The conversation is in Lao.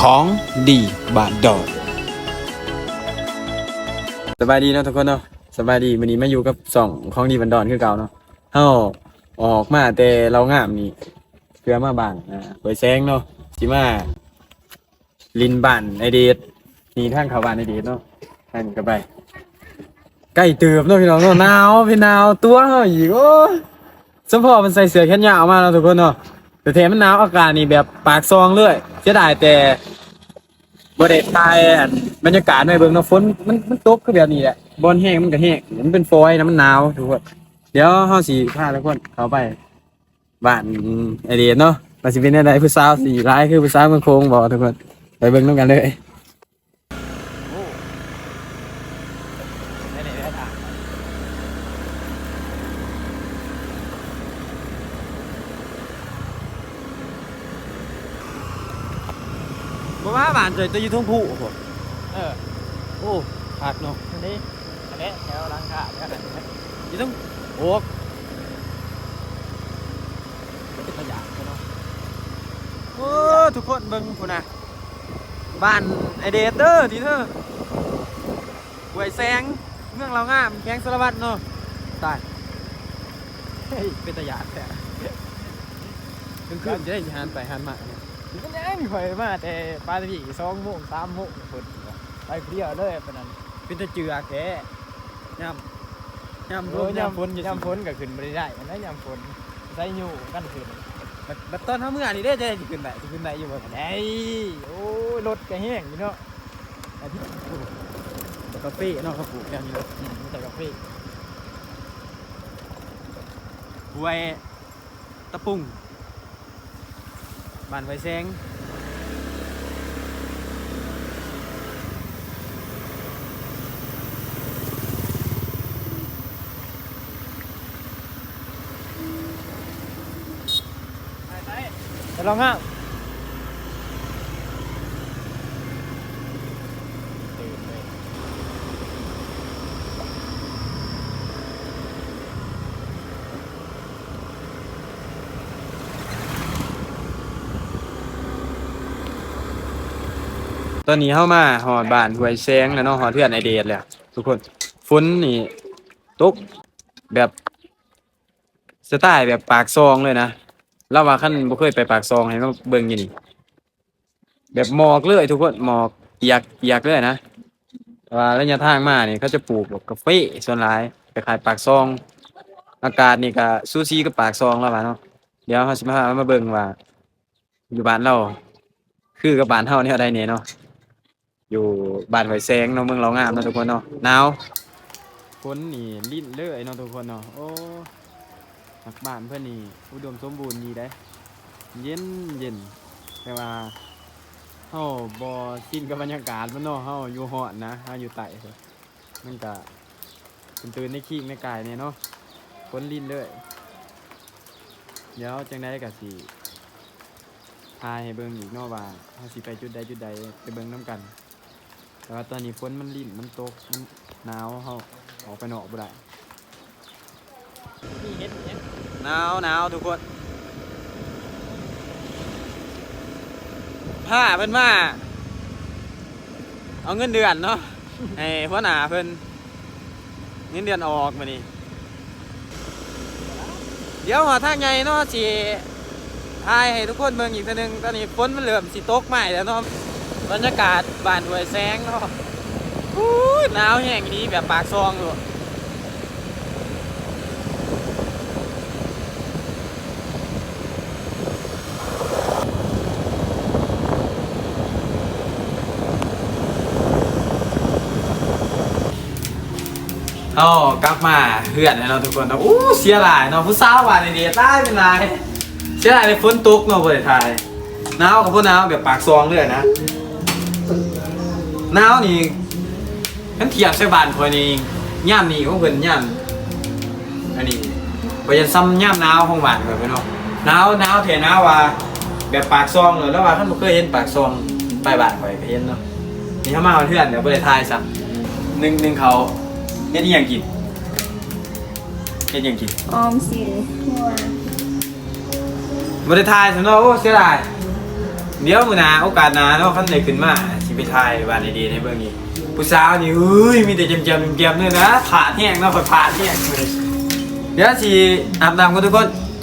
ຂອງດີບ້ານດອນ. ສະບາຍດີເນາະທຸກຄົນເນາະ, ສະບາຍດີ. ມື້ນີ້ມາຢູ່ກັບຊ່ອງຂອງດີບ້ານດອນຄືເກົ່າເນາະ. ເຮົາອອກມາແຕ່ເລົ່າງາມນີ້ ເພື່ອມາບ້ານ ອາ ຫ້ວຍແສງເນາະ, ຊິມາຫຼິ້ນບ້ານໄອເດດ. ນີ້ທາງເຂົ້າບ້ານໄອເດດເນາະ, ທາງນີ້ກະໄປ ໄກເຕີບເນາະພີ່ນ້ອງເນາະ. ໜາວ ເປັນໜາວຕົວະເຮົາອີກ. ໂອ້ຍ ສະເພາະມັນໃສ່ເສື້ອແຂນຍາວມາເນາະທຸກຄົນເນາະ, ແຕ່ແທ້ມັນໜາວ. ອາກາດນີ້ແບບປາກຊ່ອງເລີຍ. ເສຍດາຍແຕ່ບໍ່ໄດ້ຖ່າຍອັນບັນຍາກາດໃຫ້ເບິ່ງເນາະ. ຝົນມັນ ມັນຕົກຄືແບບນີ້ແຫຼະ, ບ່ອນແຮງມັນກະແຮງ, ມັນເປັນຟອຍນະ, ມັນໜາວທຸກຄົນ. ດຽວເຮົາຊິພາທຸກຄົນເຂົ້າໄປບ້ານໄອເດດເນາະ, ວ່າຊິເປັນແນວໃດ, ຜູ້ສາວຊິຫຼາຍຄືຜູ້ສາວເມືອງໂຂງບໍ່ທຸກຄົນ. ໄປເບິ່ງນຳກັນເລີຍ. ໂອ້ ແນວນີ້ແຫຼະທາງ ບໍ່ວ່າບ້ານເຈົ້າ ເຈົ້າຢູ່ເທິງພູພຸ້ນ. ເອີ ໂອ້ ຄັກເນາະ. ອັນນີ້ ອັນນີ້ແຖວຫຼັງຄາແຖວນັ້ນ ຢູ່ເທິງ ໂອ້ ເປັນຕາຢ້ານເນາະ. ໂອ້ ທຸກຄົນເບິ່ງພຸ້ນນະ. ບ້ານໄອເດດເດີ ທີ່ເດີ ຫ້ວຍແສງ ເມືອງເລົ່າງາມ ແຂວງສາລະວັນເນາະ. ຕາຍ ເປັນຕາຢ້ານແທ້. ກາງຄືນຈະໄດ້ຊິຫັນໄປຫັນມາເນາະ. ມັນຍັງ ຂ້ອຍມາແຕ່ປານນີ້ ສອງໂມງ ສາມໂມງພຸ້ນ ໄປຜູ້ດຽວເລີຍປານນັ້ນ. ເປັນຕາເຈື່ອກແທ້. ຍາມ ຍາມລົມ ເອີ ຍາມ ຍາມຝົນ ຍາມຝົນກະຂຶ້ນບໍ່ໄດ້ໄດ້ ຍາມຝົນໃສ່ຢູ່ກັນຂຶ້ນ. ບັດ ບັດຕອນເຮົາເມືອນີ້ເດ້ ຈະໄດ້ຊິຂຶ້ນໄດ້ ຊິຂຶ້ນໄດ້ຢູ່ບໍ່? ໄດ້. ໂອ້ຍ ລົດກະແຮງຢູ່ເນາະ. ອັນນີ້ ໂອ້ ກາເຟເນາະ ເຂົາປູກແຖວນີ້ເນາະ. ອືມ ມີແຕ່ກາເຟ. ຫ້ວຍ ຕະປຸງ ບ້ານຫ້ວຍແສງ. ໄປ ໄປ ໄປລອງງາມ. ຕອນນີ້ເຮົາມາຮອດບ້ານຫ້ວຍແສງແລ້ວເນາະ, ຮອດເຮືອນອ້າຍເດດແລ້ວທຸກຄົນ. ຝົນນີ້ຕົກແບບສະໄຕແບບປາກຊ່ອງເລີຍນະ. ລາວວ່າຄັນບໍ່ເຄີຍໄປປາກຊ່ອງໃຫ້ມາເບິ່ງຢູ່ນີ້. ແບບໝອກເລີຍທຸກຄົນ, ໝອກປຽກ ປຽກເລີຍນະ. ແຕ່ວ່າໄລຍະທາງມານີ້ ເຂົາຈະປູກແບບກາເຟສ່ວນຫຼາຍ ໄປຂາຍປາກຊ່ອງ. ອາກາດນີ້ກະສູສີກັບປາກຊ່ອງລາວວ່າເນາະ. ດຽວເຮົາຊິມາ ມາເບິ່ງວ່າຢູ່ບ້ານລາວຄືກັບບ້ານເຮົາແນວໃດແດ່ເນາະ. ຢູ່ບ້ານຫ້ວຍແສງເນາະ, ເມືອງເລົ່າງາມເນາະທຸກຄົນເນາະ. ໜາວ ຝົນນີ້ລິນເລີຍເນາະທຸກຄົນເນາະ. ໂອ້ ຮັກບ້ານເພິ່ນນີ້ອຸດົມສົມບູນດີເດ້, ເຢັນໆ. ແຕ່ວ່າເຮົາບໍ່ຊິນກັບບັນຍາກາດມັນເນາະ, ເຮົາຢູ່ຮ້ອນນະ, ເຮົາຢູ່ໃຕ້ພຸ້ນ. ມັນກະຕື່ນໆໃນຄີງໃນກາຍແດ່ເນາະ, ຝົນລິນເລີຍ. ດຽວຈັ່ງໃດກະຊິຖ່າຍໃຫ້ເບິ່ງອີກເນາະ ວ່າເຮົາຊິໄປຈຸດໃດຈຸດໃດ, ໄປເບິ່ງນຳກັນ. ແຕ່ວ່າຕອນນີ້ຝົນມັນລິນ ມັນຕົກ ມັນໜາວ, ເຮົາອອກໄປນອກບໍ່ໄດ້. ມີເຫັດຫຍັງ? ໜາວ ໜາວທຸກຄົນ. ພາເພິ່ນມາເອົາເງິນເດືອນເນາະ ໃຫ້ຫົວໜ້າເພິ່ນ, ເງິນເດືອນອອກມື້ນີ້. ດຽວຮອດທາງໃຫຍ່ເນາະ ຊິຖ່າຍໃຫ້ທຸກຄົນເບິ່ງອີກເທື່ອໜຶ່ງ. ຕອນນີ້ຝົນມັນເລີ່ມຊິຕົກມາແລ້ວເນາະ. ບັນຍາກາດບ້ານຫ້ວຍແສງເນາະ. ອູ້ຍ ໜາວແຮງອີ່ຫຼີ, ແບບປາກຊ່ອງໂລດ. ເຮົາກັບມາເຮືອນແລ້ວເນາະທຸກຄົນເນາະ. ໂອ້ ເສຍຫຼາຍເນາະ, ຜູ້ສາວບ້ານນີ້ຫຼາຍເປັນຫຼາຍ. ເສຍຫຼາຍເລີຍຝົນຕົກເນາະ, ບໍ່ໄດ້ຖ່າຍ. ໜາວກະບໍ່ໜາວ ແບບປາກຊ່ອງເລີຍນະ. ໜາວນີ້ ຄັນທຽບໃສ່ບ້ານຂ້ອຍນີ້ ຍາມນີ້ຂອງເພິ່ນ ຍາມອັນນີ້ ບໍ່ຍັນສ່ຳຍາມໜາວຂອງບ້ານຂ້ອຍເນາະ. ໜາວ ໜາວແທ້ ໜາວວ່າແບບປາກຊ່ອງເລີຍ. ລາວວ່າຄັນບໍ່ເຄີຍເຫັນປາກຊ່ອງ ໄປບ້ານຂ້ອຍກະເຫັນເນາະ. ນີ້ເຮົາມາຮອດເຮືອນແລ້ວ ບໍ່ໄດ້ຖ່າຍຊ້ຳ. ໜຶ່ງ ໜຶ່ງເຂົ້າ ເຮັດອີ່ຫຍັງກິນ? ເຮັດຫຍັງກິນ? ອອມສິນຫົວ. ບໍ່ໄດ້ຖ່າຍຊ້ຳເນາະ, ໂອ້ ເສຍດາຍ. เดี๋ยวมื้อหน้าโอกาสหน้าเนาะ คันได้ขึ้นมาสิไปถ่ายบ้านไอ้เดชให้เบิ่งอีก ผู้สาวนี่ เอ้ย มีแต่แจ่มๆ แจ่มๆ เลยนะ พลาดแฮงเนาะ ข้อยพลาดแฮง เดี๋ยวสิอาบน้ำก่อนทุกคน